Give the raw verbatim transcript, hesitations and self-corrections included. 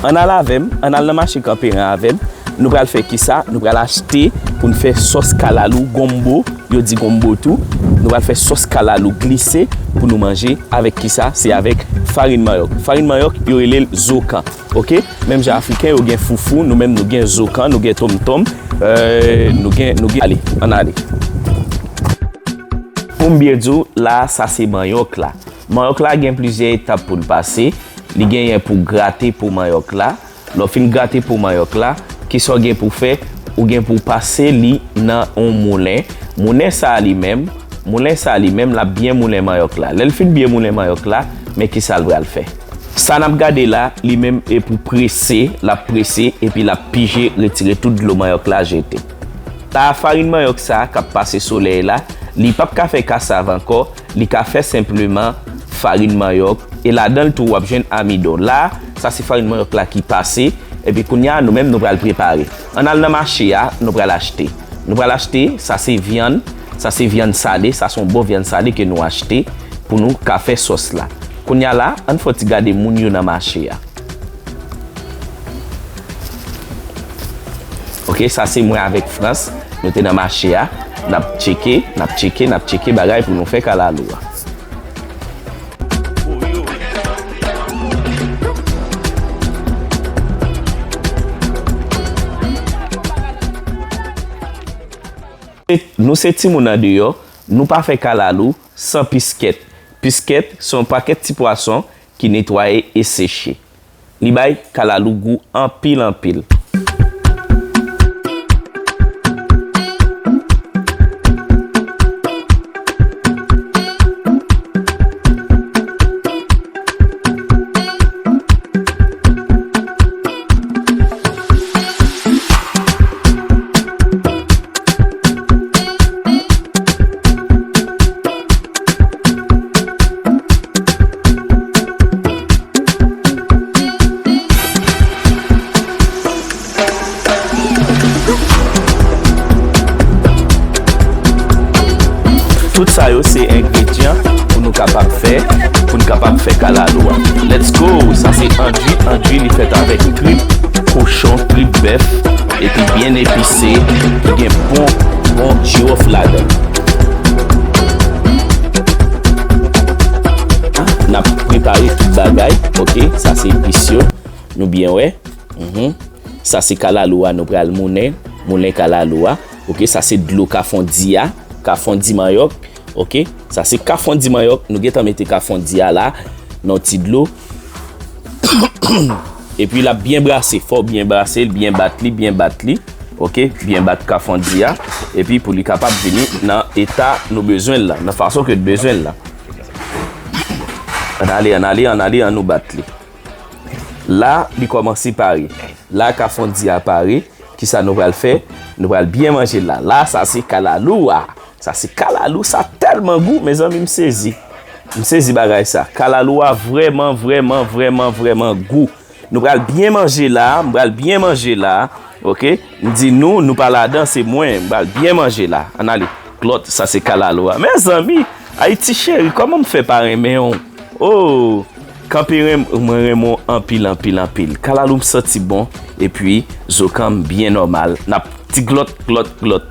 Ann al avè m, ann al nan mache Kanperen avè m. Nou pral fè kisa? Nou pral achte pou n fè sòs kalalou gonbo, yo di gonbo tou. Nou pral fè sòs kalalou glise pou nou manje avèk kisa? Se avèk farin manyòk. Farin manyòk, yo rele l zokan. Oke? Menm jan Afriken yo gen foufou, nou menm nou gen zokan, nou gen tonmtonm, euh, nou gen, nou gen, ale, ann ale. Pou m byen di w, la, sa se manyòk la. Manyòk la gen plizyè etap pou l pase. Li genyen pou grate po manyòk la. Lè w fin grate po manyòk la, kisa w gen pou fè? Ou gen pou pase li nan yon moulen. Moulen sa a li menm, moulen sa a li menm, l ap byen moulen manyòk la. Lè l fin byen moulen manyòk la, men kisa l pral fè? Sa n ap gade la, li menm e pou prese, l ap prese, epi l ap pije, retire tout dlo manyòk la jete. La, farin manyòk sa a k ap pase solèy la, li p ap ka fè kasav ankò, li ka fè senpleman farin manyòk, e ladan l tou w ap jwenn amidon. La, sa se farin manyòk la ki pase, epi kounye a, nou menm, nou pral prepare. Ann al nan mache a, nou pral achte. Nou pral achte, sa se vyann, sa se vyann sale, sa se yon bon vyann sale ke nou achte pou nou ka fè sòs la. Kounye a la, ann fè yon ti gade moun yo nan mache a. Oke, sa se mwen avèk Frans. Nou te nan mache a. N ap tcheke, n ap tcheke, n ap tcheke bagay pou nou fè kalalou a. Nou se timoun andeyò, nou pa fè kalalou san piskèt. Piskèt se yon pakèt ti pwason ki netwaye e seche. Li bay kalalou gou anpil, anpil. Tout sa yo se engredyan pou nou kapab fè, pou n kapab fè kalalou a. Let's go! Sa se andui, andui li fèt avèk trip kochon, trip bèf, epi byen epise, ki gen bon, bon jiwòf ladan l. N ap prepare tout bagay, oke? Sa se epis yo, nou byen wè. Mhm. Sa se kalalou a, nou pral moulen, moulen kalalou a. Oke, sa se dlo kafondi a, kafondi manyòk. Oke, sa se kafondi manyòk, nou gentan mete kafondi a la nan ti dlo. Epi l ap byen brase, fò w byen brase l, byen bat li, byen bat li. Oke, byen bat kafondi a. Epi pou li kapab vini nan eta nou bezwen l la, nan fason ke n bezwen l la. Ann ale, ann ale, ann ale, ann nou bat li. La, li kòmanse pare. La, kafondi a pare. Kisa nou pral fè? Nou pral byen manje la. La, sa se kalalou a. Sa se kalalou, sa tèlman gou, mezanmi, m sezi. M sezi bagay sa. Kalalou a vrèman, vrèman, vrèman, vrèman gou. Nou pral byen manje la, m pral byen manje la. Oke? M di nou, nou pa ladan, se mwen. M pral byen manje la. Ann ale. Glòt, sa se kalalou a. Mezanmi, Ayiti cheri, kòman m fè pa renmen w? Oh, Kanperen, mwen renmen w anpil, anpil, anpil. Kalalou m santi bon, epi zokan m byen nòmal. N ap ti glòt, glòt, glòt.